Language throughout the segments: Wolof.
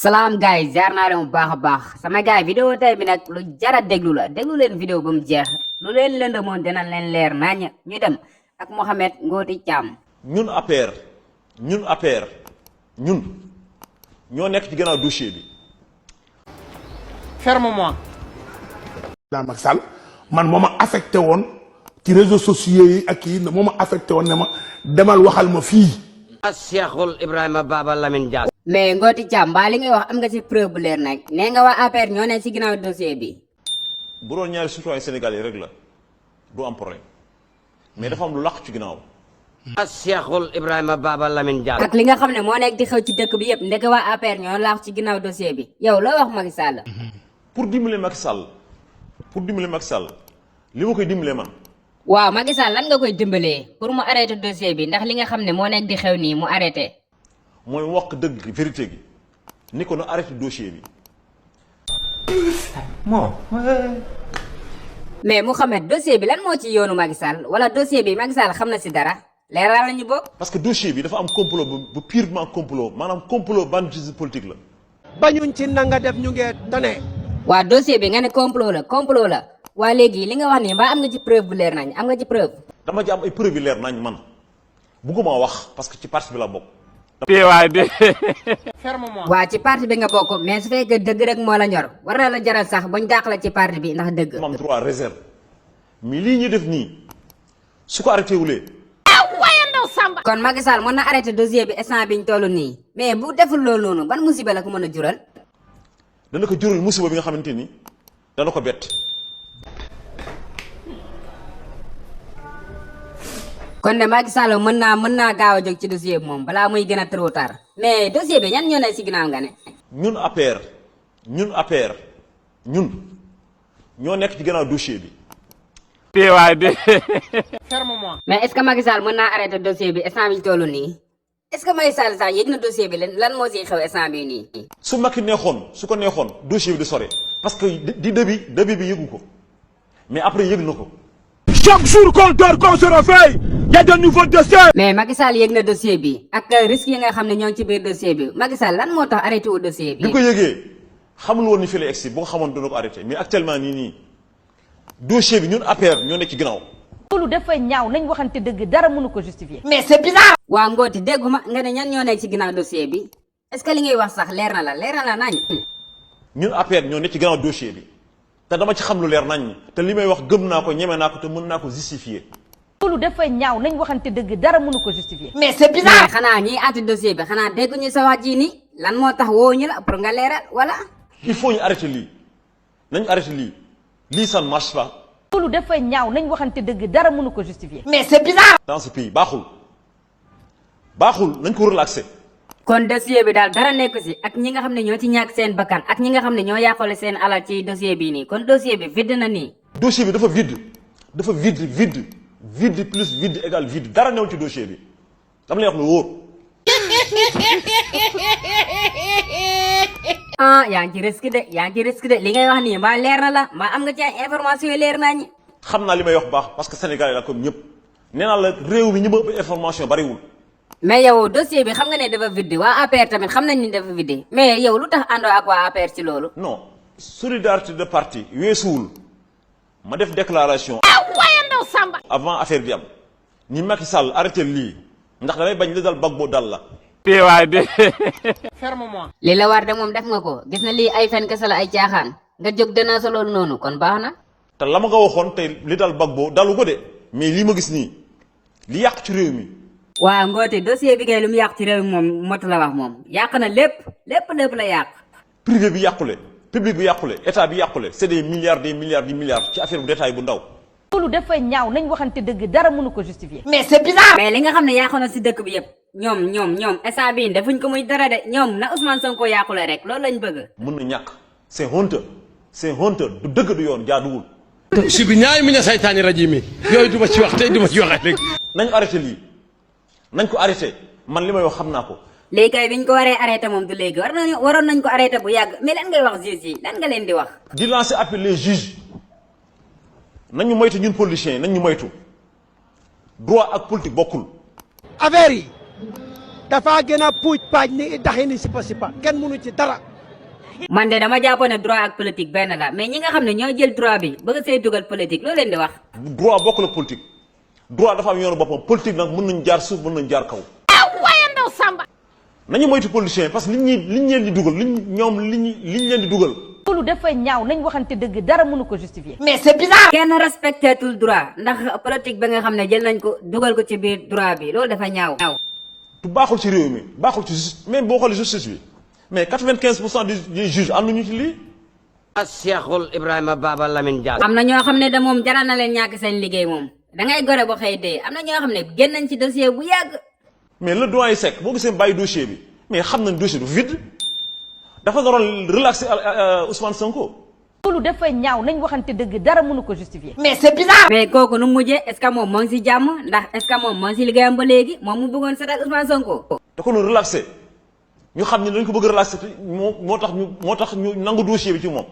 Salam guys, jaar naa leen bu baax a baax sama gars vidéo tay bi nag lu jara déglu la déglu leen vidéo ba mu jeex lu leen lëndëmoon dina leen leer nañ ñu dem ak Mohamed Ngoti Thiam. ñun APR ñun ñoo nekk ci gannaaw dossier bi. Ferme-moi. la Macky Sall man moo ma affecté woon ci réseaux sociaux yi ak yi moo ma affecté woon ne ma demal waxal ma fii. Cheikhul Ibrahima Baba Lamine Dias. mais Ngoti Thiam mbaa li ngay wax am nga ci preuve bu leer nag nee nga waa APR ñoo ne ci ginnaaw dossier bi. bu doon ñaari citoyen sénégalais rek la du am problème mais dafa am lu laq ci ginnaaw. Cheikhul Ibrahima Baba Lamine Dias. ak li nga xam ne moo nekk di xew ci dëkk bi yëpp ndeke waa APR ñoo laax ci ginnaaw dossier bi yow loo wax Macky Sall. pour dimbali Macky Sall li ma koy dimbalee man. waaw Macky Sall lan nga koy dimbalee pour mu arrêté dossier bi ndax li nga xam ne moo nekk di xew nii mu arrêté. mooy wax dëgg vérité gi ni ko na arrêté dossier bi. mais Mouhamed dossier bi lan moo ci yoonu Macky Sall wala dossier bi Macky Sall xam na si dara leeral nañu bokk. parce que dossier bi dafa am complot bu purement complot maanaam complot banditisme politique la. bañuñ ci nanga def ñu ngee tane. waa dossier bi nga ne complot la waa léegi li nga wax nii mbaa am nga ci preuve bu leer nañ am nga ci preuve. dama ci am ay preuve yu leer nañ man bugguma wax parce que ci parti bi la bokk. Ferme-moi. waa ci parti bi nga bokk mais su fekkee dëgg rek moo la ñor war na la jaral sax bañ dàq la ci parti bi ndax dëgg. am droit réserve mais lii ñu def nii su ko arrêté wulee. kon Macky Sall mën na arrêté dossier bi instant biñ toll nii mais bu deful loolu noonu ban musiba la ko mën a jural. dana ko jural musiba bi nga xamante ni dana ko bett. kon de Macky Sall mën naa gaaw a jóg ci dossier bi moom balaa muy gën a trop tard mais dossier bi ñan ñoo ne si ginnaaw nga ne. ñun APR ñoo nekk ci gannaaw dossier bi. Ferme-moi. mais est ce que Macky Sall mën naa arrêté dossier bi instant bi ñu toll nii est ce que Macky Sall sax yëg na dossier bi lan moo siy xew instant bi nii. su Macky su ko neexoon dossier bi di sore parce que di début bi yëgu ko mais après yëg na ko. chaque jour qu'on dort qu'on se réveille y a de nouveaux dossiers. mais Macky Sall yëg na dossier bi ak risques yi nga xam ne ñoo ngi ci biir dossier bi Macky Sall lan moo tax arrêté wu dossier bi. bi ko yëgee xamul woon ni fii lay egsi boo ko xamoon dana ko arrêté mais actuellement nii dossier bi ñun APR ñoo nekk ci ginnaaw. loolu dafa ñaaw nañ waxante dëgg dara mënu ko justifier. mais c'est bizarre. waa Ngoti dégguma nga ne ñan ñoo nekk ci ginnaaw dossier bi est-ce que li ngay wax sax leer na la nañ. ñun APR ñoo nekk ci ginnaaw dossier bi te dama ci xam lu leer nañ te li may wax gëm naa ko ñeme naa ko te mën naa ko justifier. loolu dafa ñaaw nañ waxante dëgg dara mënu ko justifier. mais c'est bizarre. mais xanaa ñiy àtte dossier bi xanaa dégguñu sa wax ji ni lan moo tax woo ñu la pour nga leeral wala. il faut ñu arrêter lii nañ arrêter lii ça ne marche pas. loolu dafa ñaaw nañ waxante dëgg dara mënu ko justifier. mais c'est bizarre. dans ce pays baaxul nañ ko relaxer. kon dossier bi daal dara nekk si ak ñi nga xam ne ñoo ci ñàkk seen bakkan ak ñi nga xam ne ñoo yàqale seen alal ci dossier bii nii kon dossier bi vide na nii. dossier bi dafa vide plus vide égale vide dara new ci dossier bi dama lay wax lu wóor. ah yaa ngi ci risque de li ngay wax nii mbaa leer na la mbaa am nga ci ay information yu leer naa ñi. xam naa li may wax baax parce que sénégalais la comme ñëpp nee naa la réew mi ñi ma ëpp information bariwul. mais yow dossier bi xam nga ne dafa vide waa APR tamit xam nañ ni dafa vide mais yow lu tax àndoo ak waa APR ci loolu. non solidarité de parti weesuwul ma def déclaration. avant affaire bi am ni Macky Sall arrêté lii ndax damay bañ li dal Gbagbo dal la. Ferme-moi. li la war de moom def nga ko gis na lii ay fen kese la ay caaxaan nga jóg dana sa loolu noonu kon baax na. te la ma nga waxoon te li dal Gbagbo dalu ko de mais lii ma gis nii li yàq ci réew mi. waa Ngoti dossier bi kay lu mu yàq ci réew mi moom motu la wax moom yàq na lépp la yàq. privé bi yàqule public bi yàqule état bi yàqule c'est des milliards ci affaire bu détail bu ndaw. loolu dafa ñaaw nañ waxante dëgg dara mënu ko justifier. mais c'est bizarre. mais li nga xam ne yàqu na si dëkk bi yëpp ñoom instant bii defuñ ko muy dara de ñoom na Ousmane Sonko yàqule rek loolu lañ bëgg. mën na ñàkk c'est honteux du dëgg du yoon jaaduwul. si bi ñaay mi ne saytaani rajim yi yooyu du ma ci wax tey du ma ci waxee rek. nañ arrêté lii nañ ko arrêté man li may wax xam naa ko. léegi kay biñ ko waree arrêté moom du léegi waroon nañ ko arrêté bu yàgg mais lan ngay wax juge yi lan nga leen di wax. di lancer appel les juges nañu moytu ñun politiciens yi nañ ñu moytu droit ak politique bokkul. affaire yi dafa gën a puuj paaj ni daxi ni sipa kenn mënu ci dara. man de dama jàppoon ne droit ak politique benn la mais ñi nga xam ne ñoo jël droit bi bëgg see dugal politique loo leen di wax. droit bokk la politique droit dafa am yoonu boppam politique nag mën nañ jaar suuf mën nañ jaar kaw. waaye ndaw Samba. nañu moytu politiciens parce que liñ leen di dugal liñ leen di dugal. loolu dafa ñaaw nañ waxante dëgg dara mënu ko justifier. mais c'est bizarre. kenn respecté tul droit ndax politique ba nga xam ne jël nañ ko dugal ko ci biir droit bi loolu dafa ñaaw. tu baaxul ci réew mi baaxul ci justice même boo xoolee justice bi mais 95% des juges ànduñu ci lii. Cheikhul Ibrahima Baba Lamine Dias. am na ñoo xam ne de moom jaral na leen ñàkk seen liggéey moom da ngay gore ba xëy dee am na ñoo xam ne génn nañ ci dossier bu yàgg. mais le doyen Seck boo gisee bàyyi dossier bi mais xam nañ dossier du vide dafa naroon relaxer Ousmane Sonko. loolu dafa ñaaw nañ waxante dëgg dara mënu ko justifier. mais c'est bizarre. mais kooku nu mu mujjee est-ce que moom moo ngi si jàmm ndax est-ce que moom moo ngi si liggéeyam ba léegi moom mu bëggoon seetal Ousmane Sonko. da ko doon relaxer ñu xam ne dañ ko bëgg a relaxer te moo tax ñu nangu dossier bi ci moom.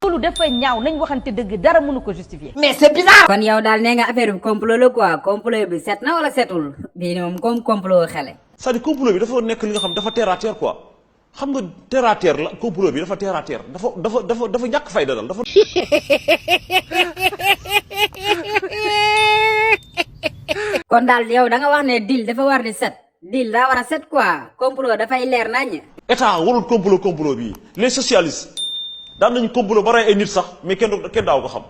loolu dafa ñaaw nañ waxante dëgg dara mënu ko justifier. mais c'est bizarre. kon yow daal nee nga affaire bi complot la quoi complot bi set na wala setul bii moom comme complot xele. c'est-à-dire complot bi dafa nekk li nga xam dafa terre à terre quoi xam nga terre à terre la complot bi dafa terre à terre dafa ñàkk fayda dal dafa. kon daal yow da nga wax ne deal dafa war di set deal daa war a set quoi complot dafay leer nañ. état warul complot bii les socialistes daan nañu complot ba rey ay nit sax mais kenn daaw ko xam.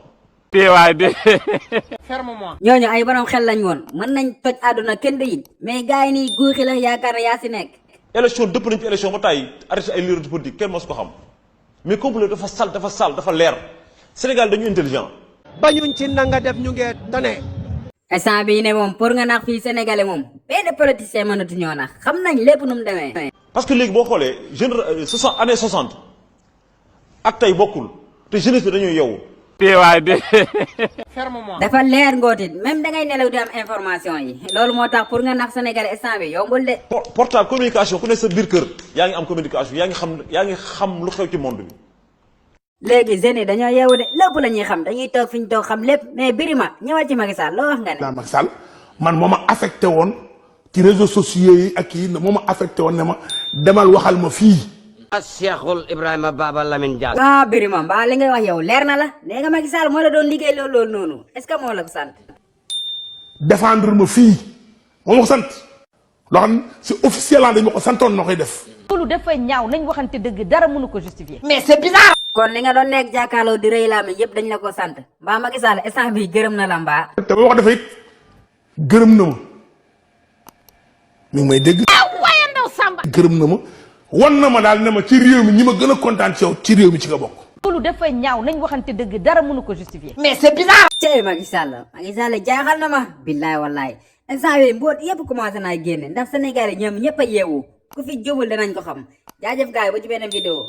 teewaay de. ñooñu ay borom xel lañ woon mën nañ toj àdduna kenn du it mais gars yi nii guuxi la yaakaar ne yaa si nekk. élection dëpp nañ fi élection ba tàyyi arrêté ay leader politique kenn mos ko xam mais complot dafa sal dafa leer Sénégal dañu intelligent. bañuñ ci nanga def ñu ngee tane. instant bii ne moom pour nga nax fii sénégalais moom benn politicien mënatu ñoo nax xam nañ lépp nu mu demee. parce que léegi boo xoolee année 60 ak tey bokkul te jeunesse bi dañuy yeewu. teewaay de. dafa leer ngootit même dangay nelaw di am information yi loolu moo tax pour nga nax sénégalais instant bi yombul de. portable communication ku ne sa biir kër yaa ngi am communication yaa ngi xam lu xew ci monde bi. léegi jeunes yi dañoo yeewu de lépp la ñuy xam dañuy toog fi ñu toog xam lépp mais Birima ñëwal ci Macky Sall loo wax nga ne. Macky Sall man moo ma affecté woon ci réseaux sociaux yi ak kii moo ma affecté woon ne ma demal waxal ma fii. Cheikhul Ibrahima Baba Lamine Dias. ah Birima mbaa li ngay wax yow leer na la nee nga Macky Sall moo la doon liggéey loolu noonu est-ce que moo la ko sant. défendre ma fii moo ma ko sant loo xam ne c'est officiel dañ ma ko santoon na koy def. loolu dafa ñaaw nañ waxante dëgg dara mënu ko justifier. mais c'est bizarre. kon li nga doon nekk jàkkaarloo di rëy laa mi yëpp dañ la ko sant mbaa Macky Sall instant bi gërëm na la mbaa. te ba wax dafa it gërëm na ma mi ngi may dégg. waaye ndaw Samba. gërëm na ma wan na ma daal ne ma ci réew mi ñi ma gën a kontaan ci yow ci réew mi ci nga bokk. loolu dafa ñaaw nañ waxante dëgg dara mënu ko justifier. mais c'est bizarre. cey Macky Sall jaaxal na ma. billaay wallaay instant yii mboot yëpp commencé naa génne ndax Sénégal yi ñoom ñëpp a yeewu ku fi jubul danañ ko xam jaajëf gaay ba ci beneen vidéo.